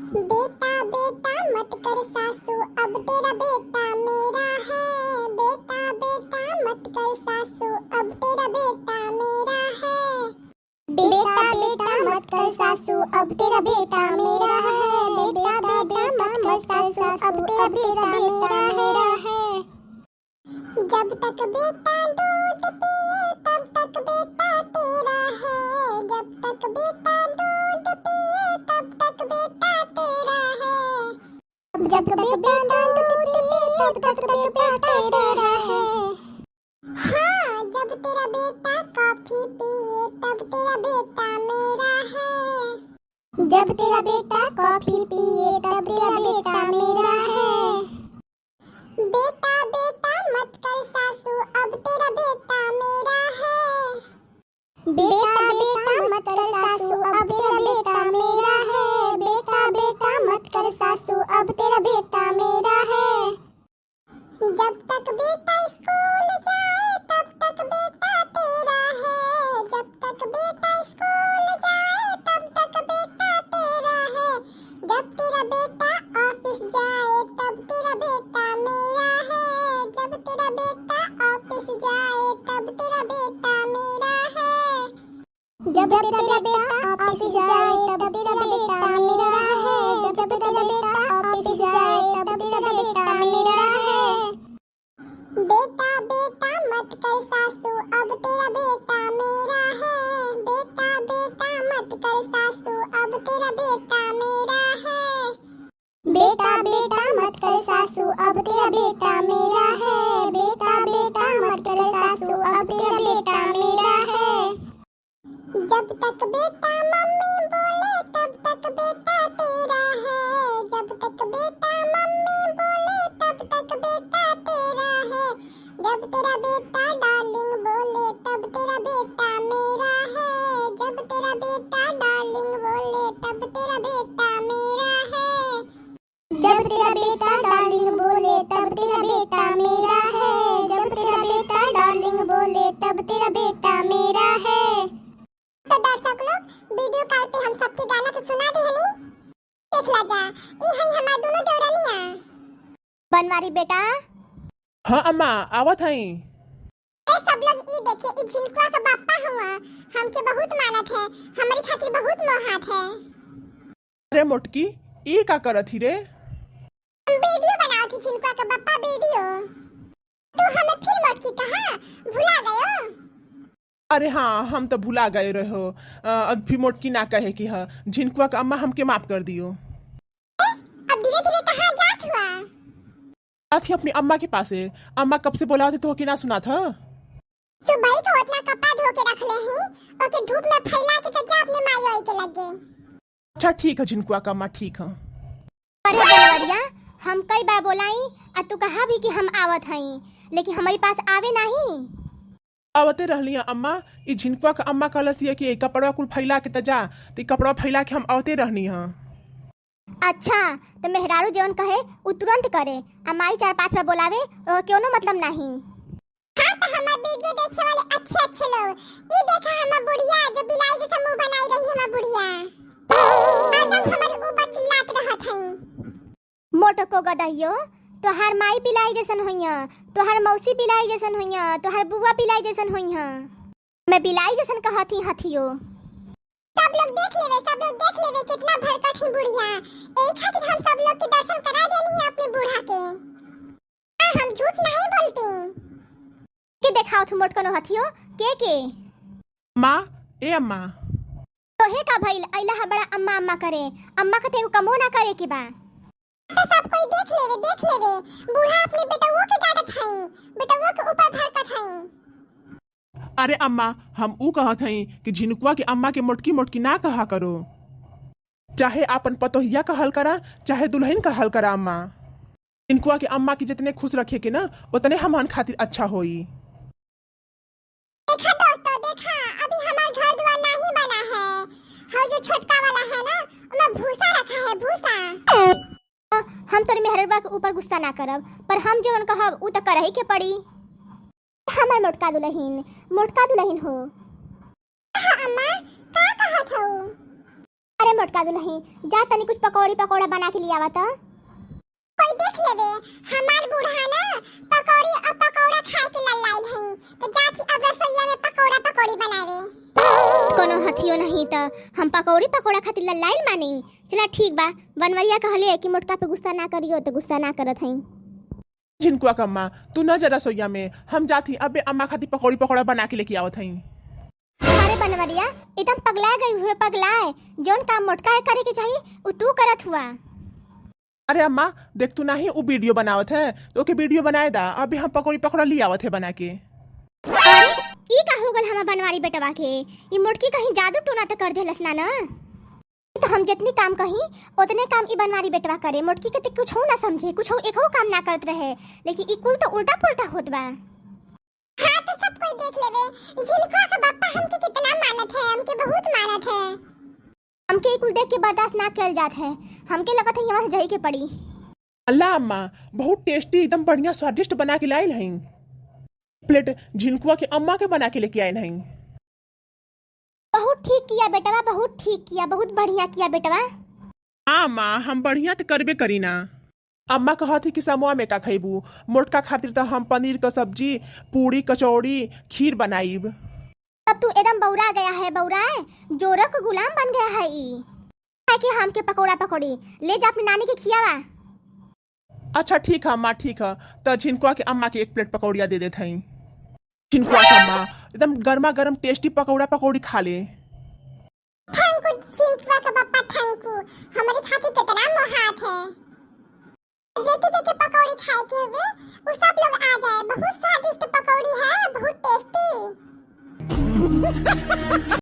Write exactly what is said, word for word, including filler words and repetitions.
बेटा बेटा मत कर सासू, अब तेरा बेटा मेरा है। बेटा बेटा मत कर सासू, अब तेरा बेटा मेरा है। बेटा बेटा मत कर सासू, अब तेरा बेटा मेरा है। बेटा बेटा मत कर सासू, अब तेरा बेटा मेरा है। जब तक बेटा दूध पिए तब तक बेटा तेरा है। जब तक बेटा दूध पिए तब तक बेटा तेरा है। जब तक बेटा दूध पिए तब तक बेटा तेरा है। हाँ, जब तेरा बेटा कॉफी पिए तब तेरा बेटा मेरा है। जब तेरा बेटा कॉफी पिए तब तेरा बेटा मेरा है। बेटा बेटा मत कर सासू, अब तेरा बेटा मेरा है। बेटा बेटा मत कर सासू, अब तेरा बेटा मेरा है। बेटा बेटा मत कर सासू, अब तेरा बेटा मेरा है। जब तक बेटा स्कूल जाए तब तक बेटा तेरा है। जब तक बेटा स्कूल जाए तब तक बेटा तेरा है। जब तेरा बेटा ऑफिस जाए तब तेरा बेटा मेरा है। जब तेरा बेटा ऑफिस जाए तब तेरा बेटा मेरा है। जब तेरा बेटा ऑफिस जाए तब तेरा बेटा मेरा है। जब तेरा बेटा ऑफिस जाए तब तेरा बेटा मेरा है। बेटा बेटा मत कर सासू, अब तेरा बेटा मेरा है। बेटा बेटा मत कर सासू, अब तेरा बेटा मेरा है। बेटा बेटा मत कर सासू, अब तेरा बेटा मेरा है। बेटा बेटा मत कर सासू, अब तेरा बेटा मेरा है। जब तक बेटा मम्मी बोले तब तक बेटा तेरा है। जब तक बेटा मम्मी बोले तब तक बेटा तेरा है। जब तेरा बेटा डार्लिंग बोले तब तेरा बेटा मेरा है। जब तेरा बेटा डार्लिंग बोले तब तेरा बेटा मेरा है। जब तेरा बेटा डार्लिंग बोले तब तेरा बेटा मेरा है। जब तेरा बेटा डार्लिंग बोले तब तेरा बेटा मेरा है। तो दर्शक लोग, वीडियो कॉल पे हम सबके गाना तो सुना दे हनी। देख ला जा, ई है हमार दोनों देवरानिया। बनवारी बेटा। हाँ अम्मा, आवत हई। ए सब लोग, ई देखिए, ई झिनकुआ का बापा हुआ, हमके बहुत मानत है, हमारी खातिर बहुत मोहात है। अरे मोटकी, ई का करत ही रे? हम वीडियो बनावत ही झिनकुआ का बापा, वीडियो। तू हमें फिर मोटकी कहा, भुला गयो? अरे हाँ, हम तो भुला गए रहो। अ, अब फिर मोटकी ना कहे की ह। झिनकुआ का अम्मा, हमके माफ कर दियो। ए, अब धीरे धीरे कहाँ जात हुआ? जात ही अपनी अम्मा के पास है। अम्मा कब से बोलावत ही, तोहके ना सुनात ह? सुबह को उतना कपड़ा धो के रख ले ही, ओके धूप में फैला के तो जा अपने माई आई के लगे। अच्छा ठीक है झिनकुआ का अम्मा, ठीक है। अरे बनवरिया, हम कई बार बोलाई आ तू कहा भी कि हम आवत हई, लेकिन हमारे पास आवे नहीं। आवते रहली हैं अम्मा, ई झिनकुआ का अम्मा कहलस ये कि कपड़वा कुल फैला के त जा, त ई कपड़वा फैला के हम आवते रहनी हैं। अच्छा, तो मेहरारू जौन कहे उ तुरंत करे, आ माई चार पाँच बार बोलावे, ओह कोनो मतलब नहीं। हाँ, तो हमार वीडियो देखे वाले अच्छे अच्छे लोग, ई देखा हमार बुढ़िया जो बिलाई जैसा मुंह बनाई रही, हमार बुढ़िया हरदम हमारे ऊपर चिल्लात रहत हैं। मोटको गदहियो, तोहार माई बिलाई जैसन होइया, तोहार मौसी बिलाई जैसन होइया, तोहार बुआ बिलाई जैसन होइया। मैं बिलाई जैसन कहत ही हथियो। सब लोग देख लेवे, सब लोग देख लेवे, कितना भड़कत ही बुढ़िया। यही खातिर हम सब लोग के दर्शन करा देनी है अपने बूढ़ा के। हाँ, हम झूठ नहीं बोलती। के देखावत हूँ मोटकनो हथियो, के के? अम्मा, ए अम्मा। तोहे का भइल, अइला ह बड़ा अम्मा अम्मा करे? अम्मा का तो एगो कमो ना करे के बा। तो सब कोई देख लेवे, देख लेवे, बूढ़ा अपने बेटउओ के डांटत हई, बेटउओ के ऊपर भड़कत हई। अरे अम्मा, हम ऊ कहत हई कि झिनकुआ के अम्मा के मोटकी मोटकी ना कहा करो। चाहे आपन पतोहिया कहल करा, चाहे दुल्हन कहल करा अम्मा। झिनकुआ के अम्मा के जितने खुश रखे के ना, उतने हमहन खातिर अच्छा होई। देखा दोस्तों, देखा, अभी हमार घर द्वार नहीं बना है। हौ जो छोटका वाला है ना, ओमे भूसा रखा है, भूसा। हम तोरे मेहररुआ के ऊपर गुस्सा ना करब, पर हम जवन कहब, उ त करही के पड़ी। हमार मोटका दुलहिन, मोटका दुलहिन हो। हाँ अम्मा, का कहत हऊ? अरे टोटका दुलही, जा तनी कुछ पकौड़ी पकौड़ा बना के लियावा त। कोई देख लेबे, हमार बूढ़ा ना पकौड़ी और पकौड़ा खाए के लल्लाइल हई, तो जात ही अब रसोइया में पकौड़ा पकौड़ी बनावे। कोनो हथियो नहीं त हम पकौड़ी पकौड़ा खातिर लल्लाइल मानी। चला ठीक बा, बनवरिया कहले कि मोटका पे गुस्सा ना करियो, तो गुस्सा ना करत हई। झिनकुआ के अम्मा, तू न जा रसोइया में, हम जात ही अबे अम्मा खातिर पकौड़ी पकौड़ा बना के लेके आवत हई। अरे बनवरिया, एकदम पगला गई हुए, पगलाए। जौन काम मोटका है करे के चाहिए, उ तू करत हुआ। अरे अम्मा, देख तू नाही उ वीडियो बनावत है, तो ओके वीडियो बनाए दा, अभी हम पकौड़ी पकौड़ा ले आवत है बना के। अरे, ई का हो गल हमार बनवारी बेटवा के? ई मोटकी कहीं जादू टोना त कर देलस ना न? तो हम जितनी काम कही, उतने काम ई बनवारी बेटवा करे। मोटकी के ते कुछ हो ना समझे, कुछ हो एक हो काम ना करत रहे, लेकिन ई कुल तो उल्टा पुल्टा होत बा। हाँ, तो सब कोई देख लेवे, झिनकुआ के बप्पा हमके कितना मानत है, हमके बहुत मानत है। हमके ई कुल देख के बर्दाश्त ना कइल जात है, हमके लगत है यहाँ से जाई के पड़ी। अल्लाह अम्मा, बहुत टेस्टी, एकदम बढ़िया स्वादिष्ट बना के लाइल हई। प्लेट झिनकुआ के अम्मा के बना के लेके आइल हई। बहुत ठीक किया बेटवा, बहुत ठीक किया, बहुत बढ़िया किया बेटवा। हाँ माँ, हम बढ़िया तो करबे करी ना। अम्मा कहत ही कि समोआ में का खइबू? मोटका खातिर तो हम पनीर का सब्जी, पूड़ी, कचौड़ी, खीर बनाइब। तब तू एकदम बौरा गया है, बौरा है, जोरक गुलाम बन गया है ई। है कि हमके पकौड़ा पकौड़ी ले जा अपनी नानी के खियावा। अच्छा ठीक है अम्मा, ठीक है, तो झिनकुआ के अम्मा के एक प्लेट पकौड़िया दे देत हई। झिनकुआ के अम्मा, एकदम गर्मा गर्म टेस्टी पकौड़ा पकौड़ी खा ले। थैंक यू झिनकुआ के बप्पा, थैंक यू। हमारे खातिर कितना मोहात है। जेके जेके पकौड़ी खाए के हुए, वो सब लोग आ जाए। बहुत स्वादिष्ट पकौड़ी है, बहुत टेस्टी।